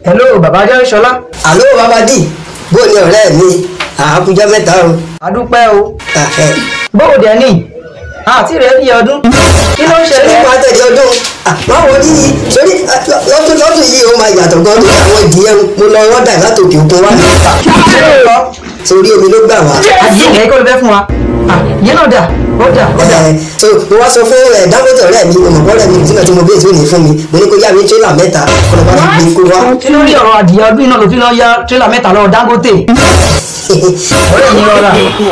Hello bàbá Jẹ́rìṣọlá. Àló bàbá dì, bó ni ọ̀rẹ́ mi, àákújọ́ mẹ́ta o. Àdúpẹ́ o. Bó o dẹ̀ ní àti rẹ̀ bí ọdún kí ló ń ṣẹlẹ̀? Nípa tẹ̀lé ọdún báwo ní sórí lọ́dún yìí ó máa yàtọ̀ gan tó àwọn ìdíyẹ mo lọ rọ́dà látòkè òkun wá. Sórí omi ló gbà wá. Àdìyẹ kí ló fẹ́ fún wa? Ìyẹn náà dà, ó dà, ó dà. So mo wá sọ fún ẹ Dangote ọ̀rẹ́ mi, mo mọ̀ ọ̀rẹ́ mi nígbà tí mo bẹ́ẹ̀ tí ò ní fún mi, mo ní kó yá mi tírélà mẹ́ta kó lọ bá mi gbé kó wá. Kí ló rí ọ̀rọ̀ adìyẹ ọdún iná ló fi lọ yá tírélà mẹ́ta lọ́wọ́ Dangote? Ọ̀rẹ́ mi rọra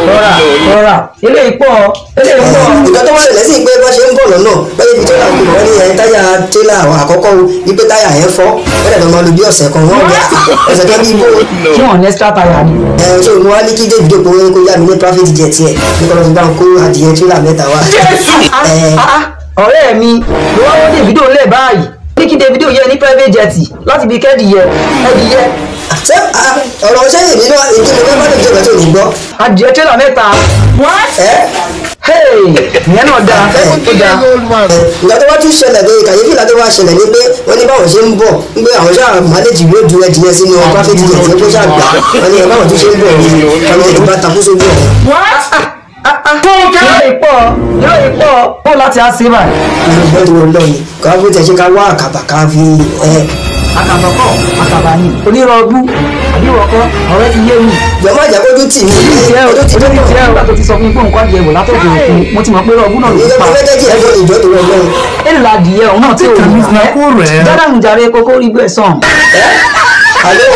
rọra rọra, eléyìí pọ̀ eléyìí pọ̀. Ìgbà tó wà lẹ̀ sí pé wọ́n ṣe ń bọ̀ lọ́nà bẹ́ẹ̀ ibi tírélà kò wọ́n ní ẹ̀ táyà tírélà àkọ́kọ́ o wípé táyà yẹn fọ́ wọ́n dẹ̀ lọ́ máa lo bí ọ̀sẹ̀ kan wọ́n gbà ọ̀sẹ̀ kan bí ibo. Ṣé wọ́n ní extra tire ni? Ẹ ṣé mo wá ní kí Davido pé kó yá mi ní private jet yẹ ní kọ́ ló fi bá ń kó adìyẹ tírélà mẹ́ta wá. Ọ̀rẹ́ mi ló wá wọ́n Davido lẹ̀ báyìí ní kí Davido yẹ ní private jet láti fi kẹ́dìyẹ ẹdìyẹ. Ṣé ọ̀rọ̀ ṣé èmi náà èmi mo fẹ́ bá lè jẹ́ ìgbà tó ní gbọ́. Adìyẹ tírélà mẹ́ta. Ìyẹn náà dáa, ó dáa. Ìgbà tó wá tún ṣẹlẹ̀ pé kàyéfì látó wá ṣẹlẹ̀ ni pé wọ́n ní báwọn ṣe ń bọ̀ ń pé àwọn ṣáà mánéjì yóò du ẹdìyẹ sínú private jet kó ṣáà gbà wọ́n ní báwọn tún ṣe ń bọ̀ ní private jet bá takú sójú ọ̀hún. Irọ́ ìpọ̀ irọ́ ìpọ̀ ó láti á sí báyìí. Ìlú ìgbọ́n tó lọ ni kò á bó tẹ̀ ṣe ká wá àkàbà ká fi ẹ. Àkàbà kọ́ àkàbà ni onírọ̀gbú àbíwọ̀kọ́ ọ̀rẹ́ ti yé mi. Jọ̀ọ́ má jẹ́ kójú tì mí. Ojú ti tiẹ̀ o tó ti sọ fún mi pé nǹkan adìyẹ wò látọ̀dọ̀ òkun mo ti mọ̀ pé rọ̀gbú náà ló pa. Ìjọba fẹ́ jẹ́ kí ẹ̀fọ́ ìjọ tó rọ̀ lọ́rùn. Èlò adìyẹ òun náà tí ò ní ẹ́ jádàmú jàre kókó rí gbẹ̀ sàn. Àlọ́